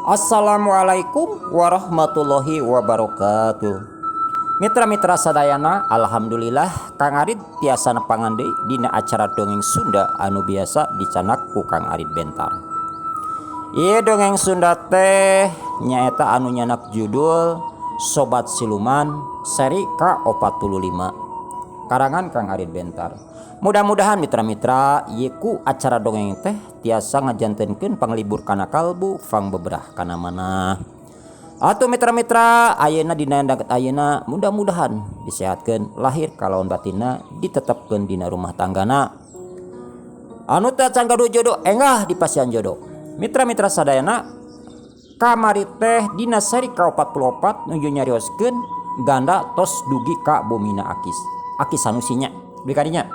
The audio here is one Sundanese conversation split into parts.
Assalamualaikum warahmatullahi wabarakatuh. Mitra-mitra sadayana, alhamdulillah Kang Arid tiasa nepangan deui dina acara dongeng Sunda anu biasa dicanak ku Kang Arid Bentar. Ieu dongeng Sunda teh nyaeta anu nyanak judul Sobat Siluman seri ka-45 karangan Kang Arid Bentar. Mudah-mudahan mitra-mitra ieu ku acara dongeng teh tiasa ngajantenkeun panglibur kana kalbu pangbeberah kana manah. Atuh mitra-mitra ayeuna dina danget ayeuna mudah-mudahan disehatkeun lahir kalawan batinna ditetepkeun dina rumah tanggana. Anu teu acan gaduh jodoh engah dipasihan jodoh. Mitra-mitra sadayana kamari teh dina seri ka-44 nuju nyarioskeun ganda tos dugi ka bumina Akis. Aki Sanusi nya dugi ka dinya.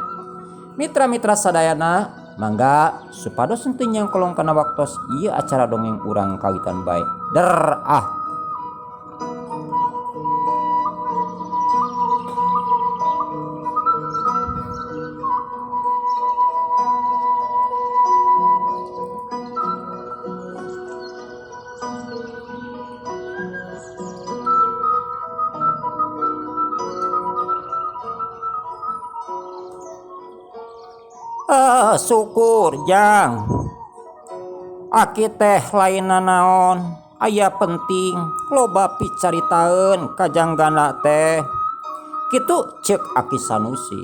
Mitra-mitra sadayana mangga supados henteu nyangkolong kana waktos ieu acara dongeng urang kawitan bae. Der ah. Syukur jang aki teh lain nanaon aya penting loba picaritaeun ka Jang Ganda teh kitu ceuk Aki Sanusi.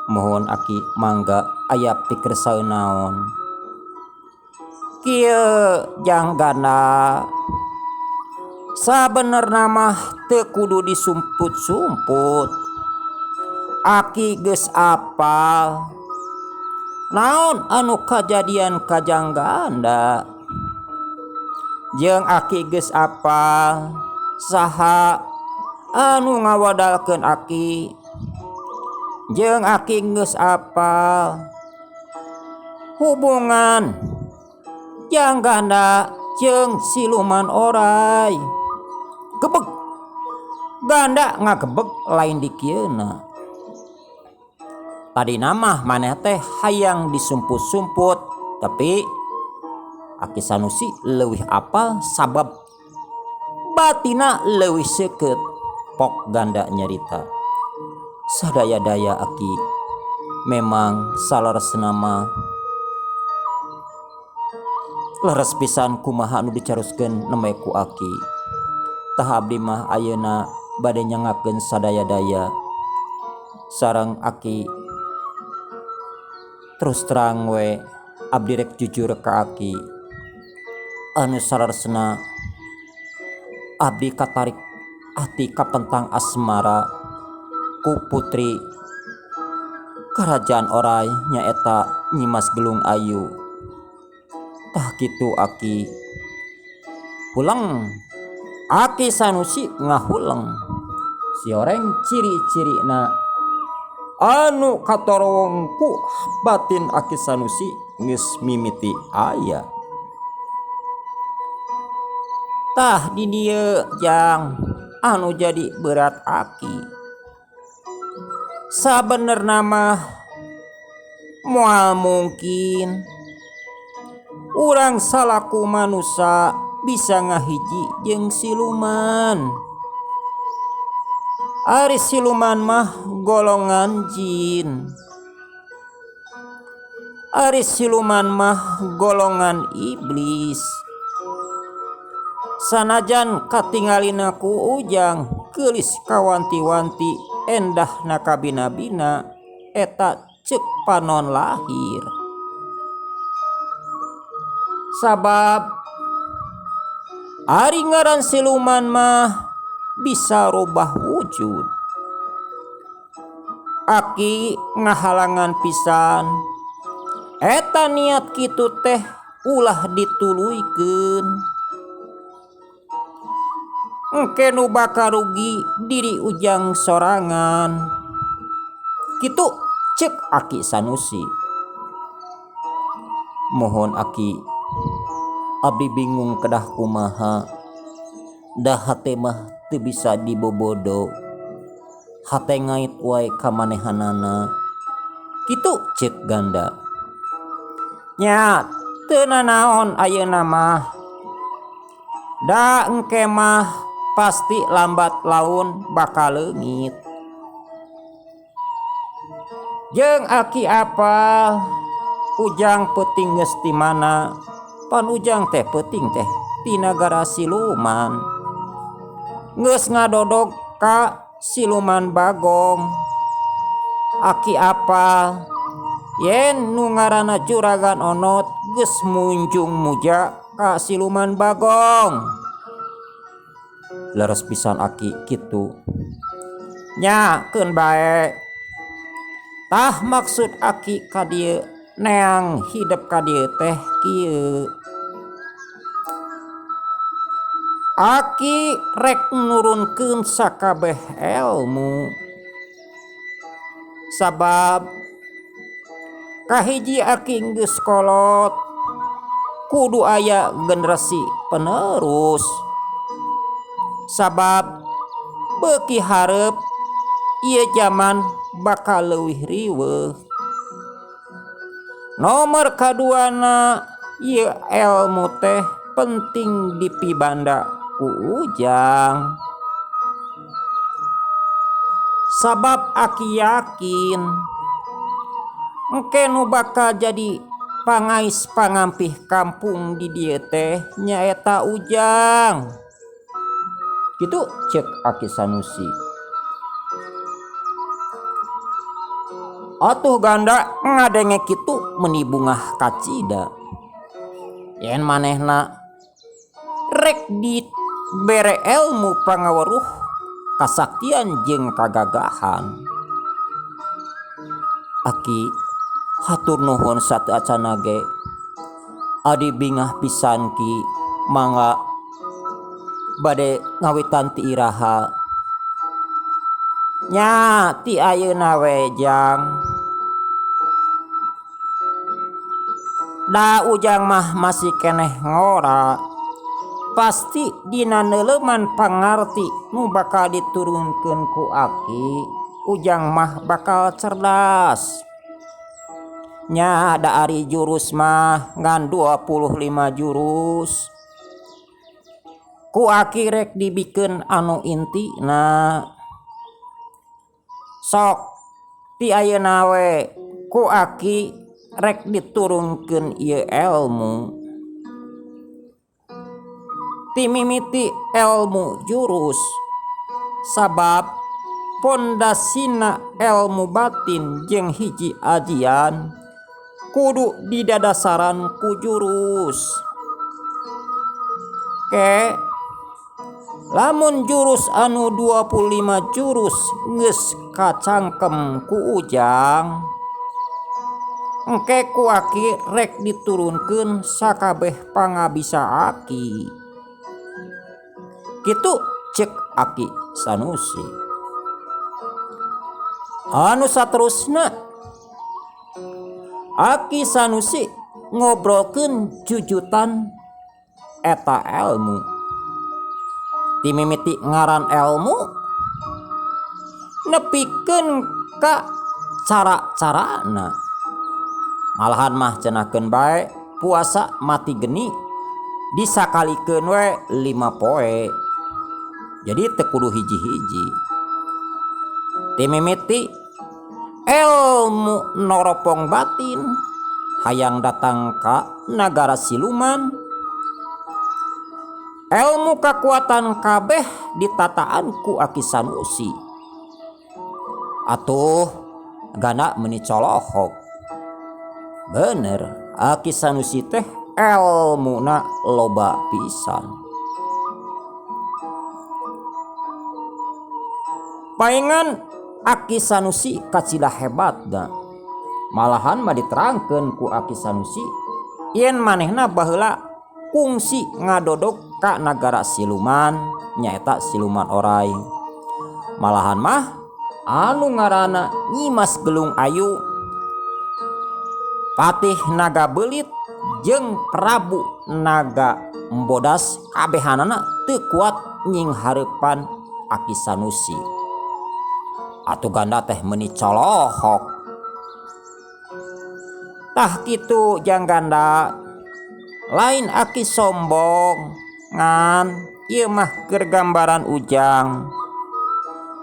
Mohon aki mangga aya pikersaeun naon. Kieu Jang Ganda sabenerna mah teu kudu disumput-sumput. Aki geus apal naon anu kajadian ka Jang Ganda. Jeung aki geus apal saha anu ngawadalkeun aki. Jeung aki geus apal hubungan Jang Ganda jeung siluman orai. Gebeg Ganda ngagebeg lain dikieuna. Tadi nama maneh teh hayang disumput-sumput tapi Aki Sanusi leuwih apal sabab batina leuwih seukeut. Pok Ganda nyarita. Sadaya-daya aki memang saleresna mah leres pisan kumaha anu dicaroskeun nembe ku aki. Tah abdi mah ayeuna bade nyangakeun sadaya-daya sareng aki. Terus terang we abdi rek jujur ka aki. Anu saleresna abdi katarik ati kapentang asmara ku putri karajaan orai nyaeta Nyimas Gelung Ayu. Tah kitu aki. Huleng Aki Sanusi ngahuleng. Si oreng ciri-cirina anu katorowong ku batin Aki Sanusi geus mimiti aya. Tah di dieu jang anu jadi berat aki. Sabenerna mah moal mungkin urang salaku manusa bisa ngahiji jeung siluman. Ari siluman mah golongan jin. Ari siluman mah golongan iblis. Sanajan katingalina ku ujang geulis kawanti-wanti endahna kabina-bina eta ceuk panon lahir. Sabab ari ngaran siluman mah bisa robah wujud. Aki ngahalangan pisan. Eta niat kitu teh ulah dituluykeun. Engke nu bakal rugi diri ujang sorangan. Kitu ceuk Aki Sanusi. Mohon aki, abdi bingung kedah kumaha. Dah hate mah teu bisa dibobodo. Hate ngait wae ka manehanana. Kitu ceuk Ganda. Nya teu nanaon ayeuna mah. Da engke mah pasti lambat laun bakal leungit. Jeung aki apal ujang peuting geus ti mana, pan ujang teh peuting teh ti nagara siluman. Geus ngadodog ka siluman bagong. Aki apal yen nu ngaranna juragan onot geus munjung muja ka siluman bagong. Leres pisan aki kitu. Nya keun bae. Tah maksud aki ka dieu neang hidep ka dieu teh kieu. Aki rek nurunkeun sakabeh elmu. Sabab kahiji aki geus kolot kudu aya generasi penerus. Sabab beuki hareup ieu jaman bakal leuwih riweuh. Nomor kaduana ieu elmu teh penting dipibanda ku ujang. Sabab aki yakin engke nu bakal jadi pangais pangampih kampung di dieu teh nyaeta ujang. Kitu cek Aki Sanusi. Atuh ganda ngadenge kitu meuni bungah kacida. Yen manehna rek dibere elmu pangaweruh kasaktian jeung kagagahan. Aki hatur nuhun sateuacanna ge. Adi bingah pisan ki mangga bade ngawitan ti iraha. Nya ti ayeuna we jang. Da ujang mah masih keneh ngora. Pasti dina neuleuman pangarti nu bakal diturunkeun ku aki, ujang mah bakal cerdas. Nya da ari jurus mah ngan 25 jurus. Ku aki rek dibikeun anu intina. Sok ti ayeuna we ku aki rek diturunkeun ieu elmu. Ti mimiti elmu jurus sabab pondasina elmu batin jeung hiji ajian kudu didadasaran ku jurus. Ke lamun jurus anu 25 jurus geus kacangkem ku ujang, engke ku aki rek diturunkeun sakabeh pangabisa aki. Kitu cek Aki Sanusi. Anu saterusna Aki Sanusi ngobrolkeun jujutan eta elmu. Timimiti ngaran elmu nepikeun ka cara-carana. Malahan mah cenahkeun bae puasa mati geni disakalikeun we 5 poe. Jadi teu kudu hiji-hiji. Timimiti elmu noropong batin hayang datang ka nagara siluman. Elmu kakuatan kabeh ditataan ku Aki Sanusi. Atuh gana meuni colohok. Bener, Aki Sanusi teh elmuna loba pisan. Paingan Aki Sanusi kacida hebatna. Malahan mah diterangkeun ku Aki Sanusi yen manehna baheula kungsi ngadodog ka nagara siluman, nyaeta siluman orai. Malahan mah anu ngaranna Nyimas Gelung Ayu, Patih Naga Belit jeung Prabu Naga Embodas kabehanana teu kuat nying hareupan Aki Sanusi. Atuh ganda teh meuni colohok. Tah kitu jang ganda, lain aki sombong. Ngan ieu mah keur gambaran Ujang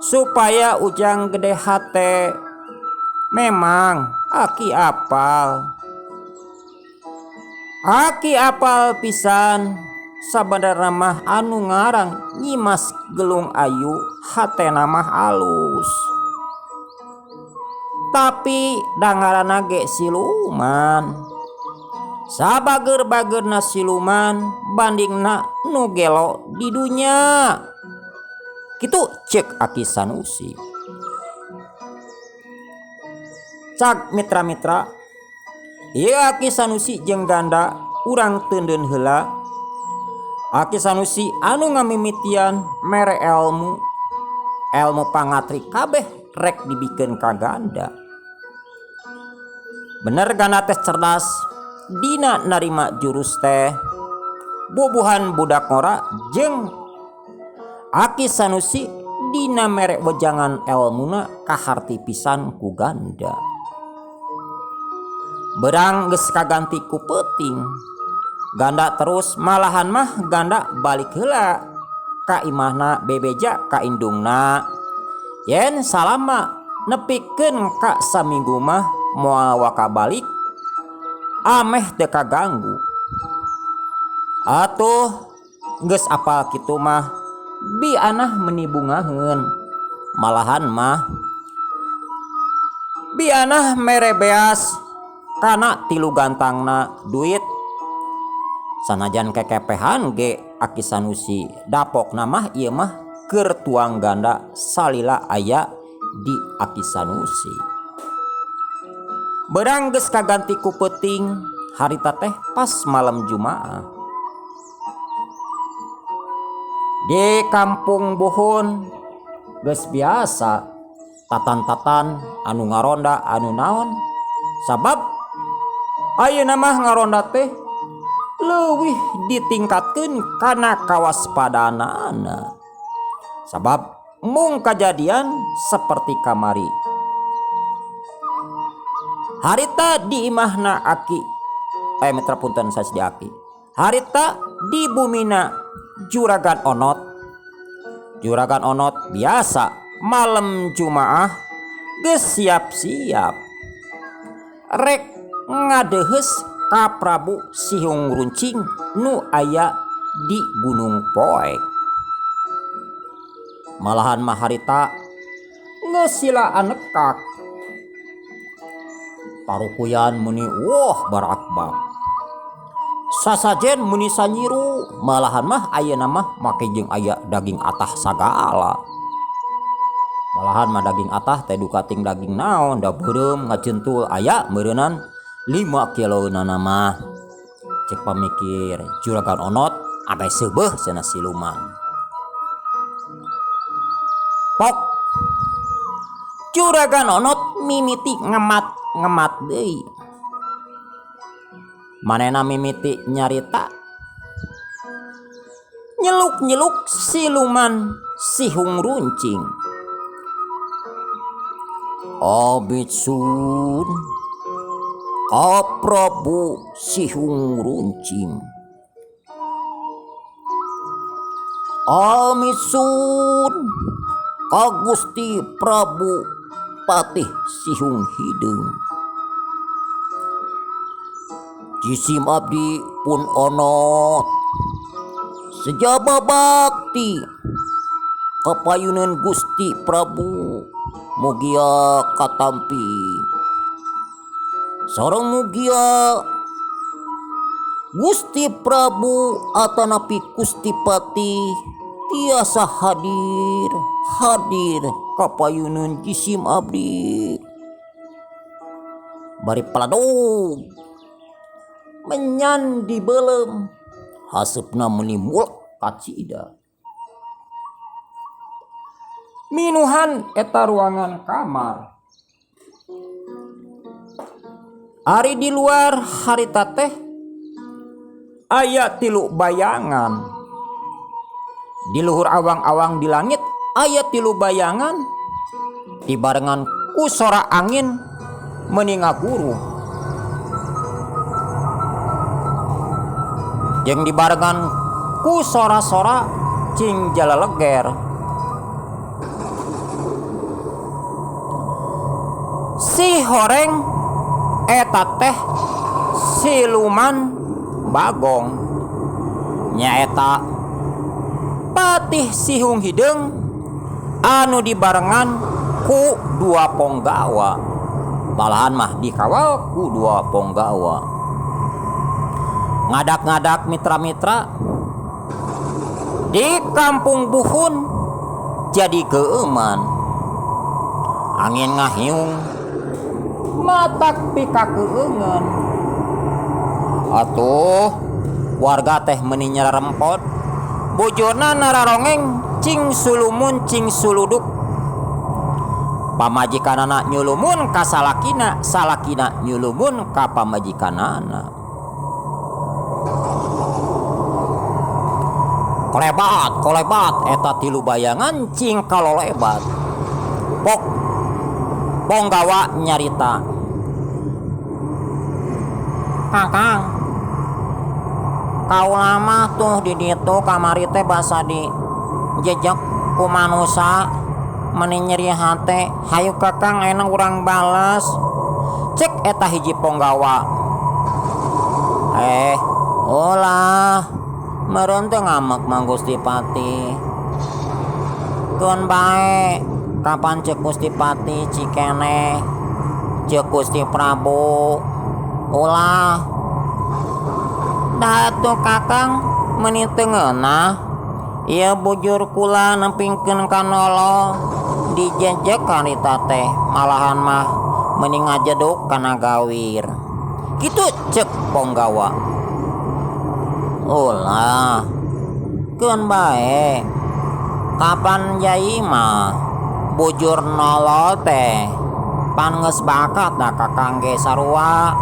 supaya Ujang gede hate. Memang Aki apal. Aki apal pisan sabenerna mah anu ngarang Nyimas Gelung Ayu hatena mah alus. Tapi da ngaranna ge siluman. Sabager-bagerna siluman bandingna nu gelo di dunya. Kitu ceuk Aki Sanusi. Cag mitra-mitra, ieu Aki Sanusi jeung ganda urang teundeun heula. Aki Sanusi anu ngamimitian mere elmu, elmu pangatri kabeh rek dibikeun ka ganda. Bener ganda teh cerdas dina narima jurus teh. Bubuhan budak ngora jeung Aki Sanusi dina mere wejangan elmuna kaharti pisan ku ganda. Berang geus kaganti ku peuting. Ganda terus malahan mah ganda balik heula ka imahna bebeja ka indungna. Yen salama nepikeun ka saminggu mah moal waka balik ameh teu kaganggu. Atuh geus apal kitu mah bi anah meni bungaheun. Malahan mah bi anah mere beas kana tilu gantangna duit. Sanajan kekepehan ge Aki Sanusi dapokna mah ieu mah keur tuang ganda salila aya di Aki Sanusi. Berang geus kaganti ku peuting harita teh pas malam Jumaah. Di kampung Buhun geus biasa tatan-tatan anu ngaronda anu naon sabab ayeuna mah ngaronda teh leuwih ditingkatkeun kana kawaspadaanana. Sabab mung kajadian seperti kamari. Harita di imahna Aki, mitra punten sanes di Aki. Harita di bumina Juragan Onot. Juragan Onot biasa malam Jumaah geus siap-siap rek ngadeheus ka Prabu Sihung Runcing nu aya di Gunung Poek. Malahan mah harita geus sila anekak. Parukuyan meni wah barakbak. Sasajen meni sanyiru, malahan mah ayeuna mah make jeung aya daging atah sagala. Malahan mah daging atah teh duka ting daging naon da beureum ngajentul aya meureunnan 5 kilo nana mah. Cek pamikir Juragan Onot ameh seubeuh cenah siluman. Pok Juragan Onot mimiti ngemat-ngemat deui. Manehna mimiti nyarita nyeluk-nyeluk siluman Sihung Runcing. Abitsun ka Prabu Sihung Runcing. Amisun ka Gusti Prabu Patih Sihung Hideung. Jisim abdi pun onot sejaba bakti kapayunan Gusti Prabu mugia katampi. Sareng mugia Gusti Prabu atanapi Gusti Patih tiasa hadir hadir kapayunan jisim abdi. Bari paladog menyan di belem haseupna meuni mulek kacida. Minuhan eta ruangan kamar. Ari di luar harita teh aya tilu bayangan. Di luhur awang-awang di langit aya tilu bayangan dibarengan ku sora angin meuni ngaguruh. Jeung dibarengan Ku sora-sora cing jaleleger. Si horeng eta teh siluman Bagong nyaeta Patih Sihung Hideung anu dibarengan ku dua ponggawa malahan mah dikawal ku dua ponggawa. Ngadak-ngadak mitra-mitra di kampung Buhun jadi keueuman. Angin ngahiung matak pikakeueungeun. Atuh warga teh meuni nyararempot bujurna nararongeng cing sulumun cing suluduk. Pamajikanana nyulumun ka salakina, salakina nyulumun ka pamajikanana. Kolebat, kolebat eta tilu bayangan cing kalolebat. Pok ponggawa nyarita. Kakang, kaula mah tuh di ditu kamari teh basa di jejek ku manusa meni nyeri hate, hayu kakang ayeuna urang bales. Cek eta hiji ponggawa. Eh, ulah meureun teu ngamek mah Gusti Patih. Keun bae kapan ceuk Gusti Patih cikeneh ceuk Gusti Prabu. Ulah. Dah atuh kakang meni teu ngeunah. Ieu bujur kula nempingkeun ka nolo dijejek harita teh malahan mah meni ngajeduk kana gawir. Kitu ceuk ponggawa. Ulah. Keun bae. Kapan jai mah bujur nolo teh pan geus bakat da kakang ge sarua.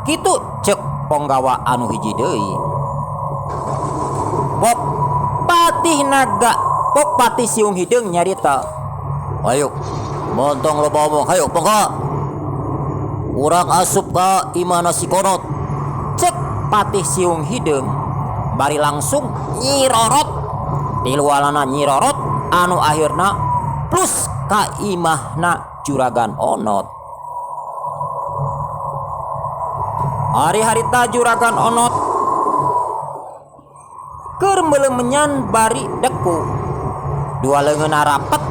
Kitu ceuk ponggawa anu hiji deui. Pok Patih Naga, Pok Patih Siung Hideung nyarita. Ayo, montong loba omong, hayo ponggawa. Urang asup ka imahna si Konot. Cek Patih Siung Hideung bari langsung nyirorot. Tilualana nyirorot anu akhirna plus ka imahna Juragan Onot. Ari harita Juragan Onot keur meuleum menyan bari deku. Dua leungeunna rapet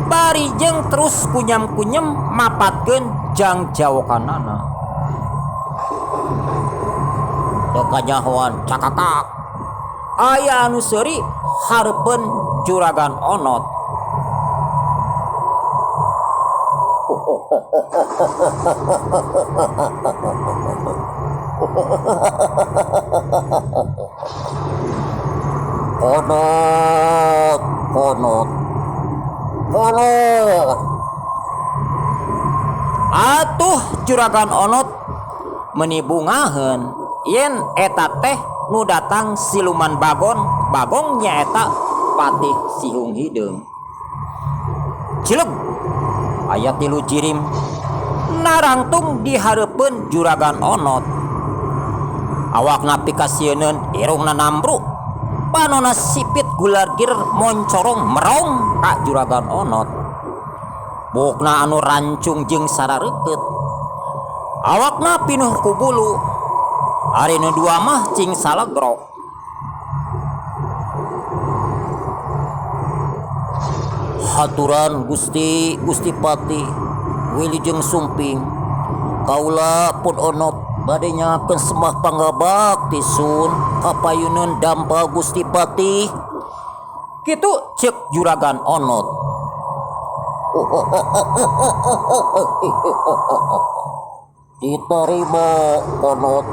bari jeung terus kunyam-kunyem mapatkeun jang jawokanana. Teu kanyahoan cakakak aya anu seuri hareupeun Juragan Onot. Konot, konot, konot. Atuh Juragan Onot meni bungaheun yen eta teh nu datang siluman Bagon, Bagong nyaeta Patih Sihung Hideung. Cileg aya tilu jirim narangtung di hareupeun Juragan Onot. Awakna pikasieuneun, irungna nambruk, panona sipit gulargir moncorong merong ka Juragan Onot. Buukna anu rancung jeung sarareukeut. Awakna pinuh ku bulu. Ari nu dua mah cing salegrok. Haturan Gusti, Gusti Patih, wilujeng sumping. Kaula pun Onot bade nyakeun semah pangabakti sun kapayuneun dampa Gusti Patih. Kitu ceuk Juragan Onot. Ditarima Onot,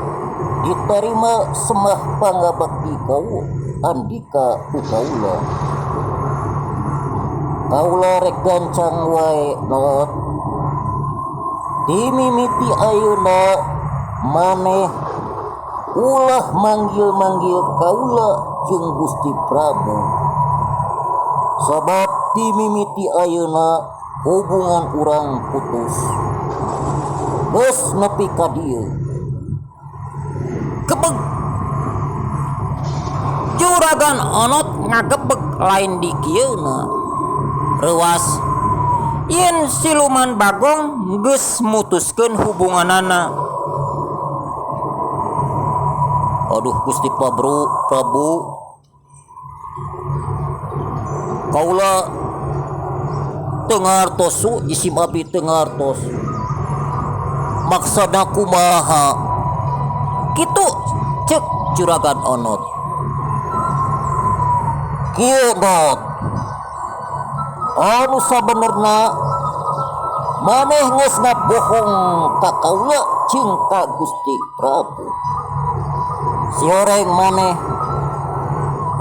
ditarima semah pangabakti kau andika ku kaula. Kaula rek gancang wae Not. Dimimiti ayeuna maneh ulah manggil-manggil kaula jeung Gusti Prabu. Sabab dimimiti ayeuna hubungan urang putus. Geus nepi ka dieu. Juragan Onot ngagebeg lain di kieuna. Reuwas yen siluman Bagong geus mutuskeun hubunganana. Aduh Gusti Prabu, Prabu. Kaula teu ngartos su jisim abdi teu ngartos. Maksudna kumaha? Kitu cek Juragan Onot. Kieu Not. Anu sabenerna maneh geus ngabohong ka kaula jeung ka Gusti Prabu. Sihoreng maneh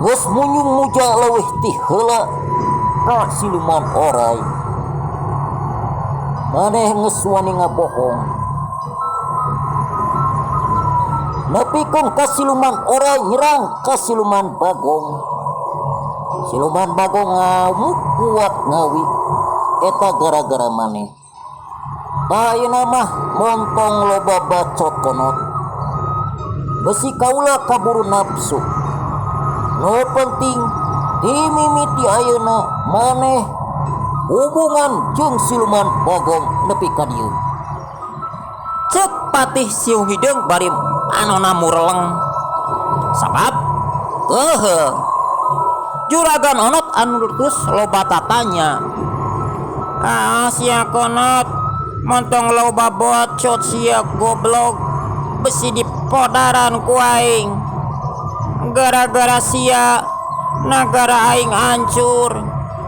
geus munyung muja leuwih ti heula ka siluman oray. Maneh geus wani ngabohong. Nepikeun ka siluman oray nyerang ka siluman Bagong. Siluman Bagong ngamuk kuat ngawi eta gara-gara maneh. Tah ayeuna mah montong loba bacot konot. Besi kaula kaburu nafsu. Nu penting dimimiti ayeuna maneh hubungan jeung siluman Bagong nepi ka dieu. Cek Patih Siung Hideung bari panona mureleng. Sabab keuheuh Juragan Onot anu terus loba tatanya. Ah sia konot, montong loba bocot sia goblok, besi dipodaran ku aing. Gara-gara sia nagara aing hancur,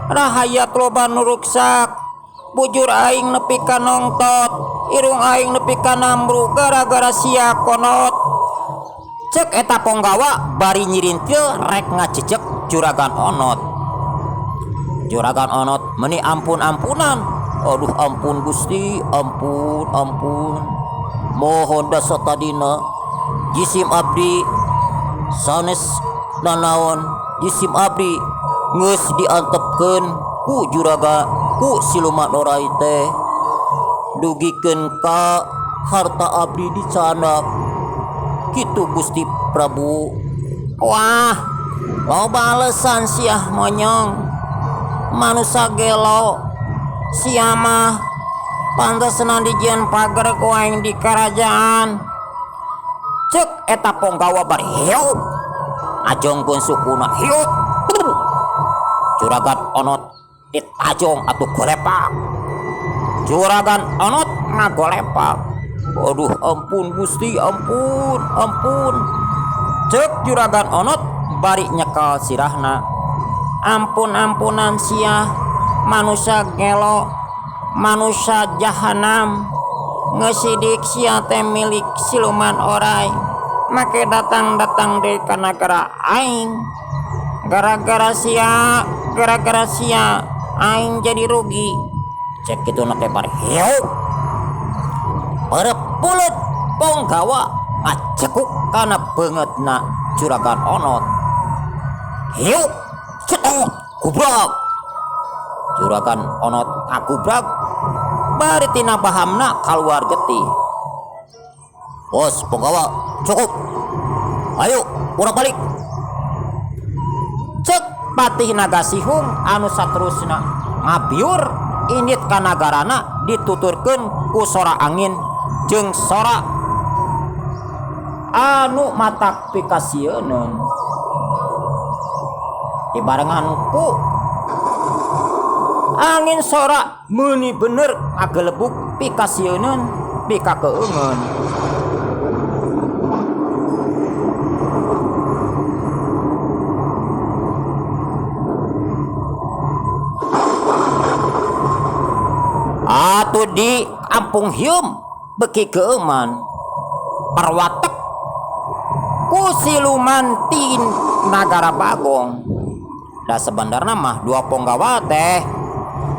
rahayat loba nu ruksak, bujur aing nepi ka nongtot, irung aing nepi ka nambru gara-gara sia konot. Cek eta ponggawa bari nyirintil rek ngajejek Juragan Onot. Juragan Onot meni ampun-ampunan. Aduh ampun Gusti, ampun, ampun. Mohon dasa tadina jisim abdi sanes nanaon, jisim abdi geus diantepkeun ku juraga ku siluman oray teh, dugikeun ka harta abdi dicanak kitu Gusti Prabu. Wah, loba alesan siah monyong, manusa gelo sia mah, pantesan dijieun pager ku aing di kerajaan. Cek eta ponggawa bari hiup ajongkeun sukuna hiup. Juragan Onot ditajong atuh golepak. Juragan Onot ngagolepak. Aduh ampun Gusti, ampun, ampun. Cek Juragan Onot bari nyekel sirahna. Ampun-ampunan sia, manusia gelo, manusia jahanam. Ngesidik sia teh milik siluman oray, make datang-datang deui ka nagara aing. Gara-gara sia, gara-gara sia aing jadi rugi. Cek kitu na teh bari hiup. Parepuleut ponggawa ngacekuk kana beungeutna Juragan Onot. Hiup, cetok, gubrak. Juragan Onot ngagubrak bari tina bahamna kaluar getih. Bos ponggawa, cukup. Ayo urang balik. Cek Patih Nagasihung anu saterusna ngabiur init ka nagarana dituturkeun ku sora angin jeung sora anu matak pikasieuneun. Dibarengan ku angin sora meuni bener ngagelebug pikasieuneun pikakeungeun. Atuh di Kampung Hium beki keuman parwatek ku siluman tin nagara Bagong. Da sebenarna mah dua ponggawa teh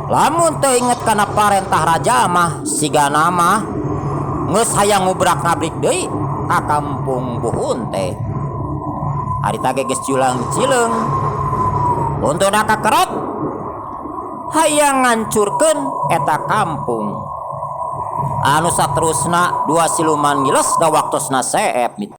lamun teu inget kana parentah raja mah sigana mah geus hayang ngubrak-ngabrik deui ka kampung Buhun teh. Harita ge geus julang cileung. Untuna kakerot hayang ngancurkeun eta kampung. Anu saterusna dua siluman ngiles da waktosna seep.